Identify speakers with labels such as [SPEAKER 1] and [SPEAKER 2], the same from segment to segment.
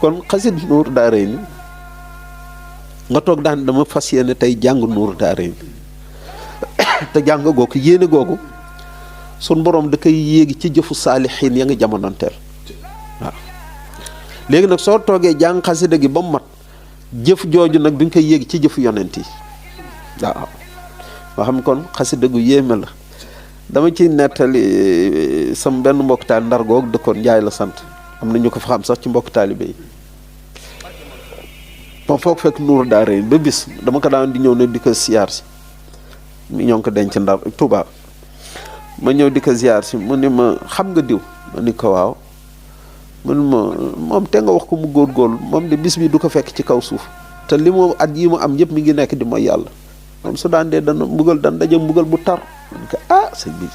[SPEAKER 1] kon xasid nuuru daarayni nga toog daan dama fas yéene tey jàng nuuru daarayni te jàng googu yéene googu sun borom da koy yéegi ci jëfu saalixiin ya nga jamonoonteel waaw léegi nag soo toogee jàng xasida gi ba mu mat jëf jooju nag bi nga koy yéegi ci jëfu yonent yi waaw nga xam kon xasida gu yéeme la dama ciy nettali sama benn mbokk taal ndar googu dëkkoon Njaay la sant am na ñu ko fa xam sax ci mbokk taalibe yi ma foog fekk nuuru daarayni ba bis dama ko daan di ñëw ne di ko siyaar si mi ñoo ngi ko denc Ndar Tuubaa ma ñëw di ko ziar si mu ni ma xam nga diw ma ni ko waaw mun ma moom te nga wax ko mu góorgóorlu moom de bis bi du ko fekk ci kaw suuf te li mu at yi mu am yëpp mi ngi nekk di mooy yàlla moom su daan dee dana mbugal dan daje mbugal bu tar man ko sëñ bi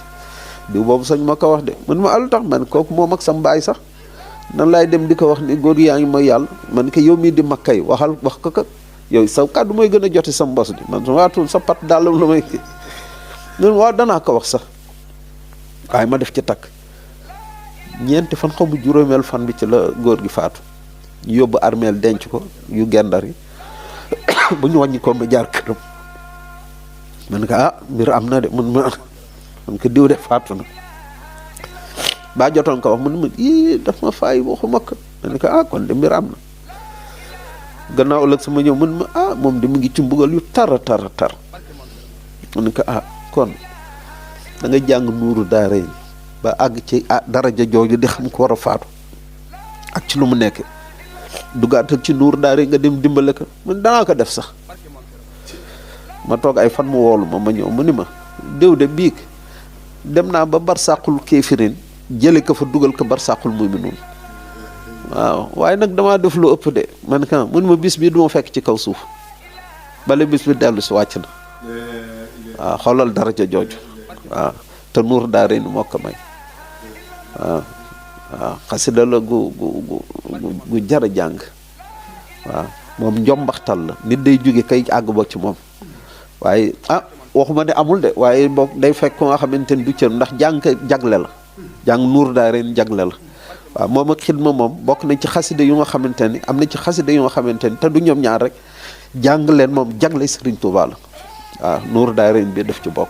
[SPEAKER 1] diw boobu sañ ma ko wax de mun ma alu tax man kooku moom ak sa mbaay sax nan laay dem di ko wax ni góor yaa ngi mooy yàlla man ko yow mii di mag kay wax ko yow sa kàddu mooy gën a joti sa mbos di man su waatul sa pat dàllam la may noonu waaw danaa ko wax sax waaye ma def ci takk ñeenti fan xamu juróomeel fan bi ci la góor gi faatu ñu yóbbu armeel denc ko yu gendar yi bu ñu wàññi ko ma jaar këram man ko mbir am na de man ko diw de faatu na baa jotoon ko wax mun ma daf ma faay waxuma ko man ko kon de mbir am na gannaaw ëllëg sama ñëw mun ma moom de mu ngi ci mbugal yu tara tara tar man ko kon da nga jàng nuuru daarayni ba àgg ci daraja jooju di xam ko war a faatu ak ci lu mu nekk dugaatal ci nuuru daarayni nga dem dimbale ko man danaa ko def sax ma toog ay fan mu woolu ma ñëw mu ni ma déw de biig dem naa ba barsàqul kéefirin jële ko fa dugal ko barsàqul mu'minuun waaw waaye nag damaa def lu ëpp de man ka mu ni ma bis bi du ma fekk ci kaw suuf bale bis bi dellu si wàcc na waaw xoolal daraja jooju waaw te nuuru daarayni moo ko may waaw xasida la gu jara jàng waaw moom njombaxtal la nit day jóge kay àgg ba ci moom waaye waxuma ne amul de waaye boog day fekk ko nga xamante ni du cër ndax jàng jagle la jàng nuuru daarayni jagle la waaw moom ak xidma moom bokk nañ ci xasida yu nga xamante ni am na ci xasida yu nga xamante ni te du ñoom ñaar rek jàng leen moom jagle Sëriñ Tuubaa la waaw nuuru daarayni bi def ci bokk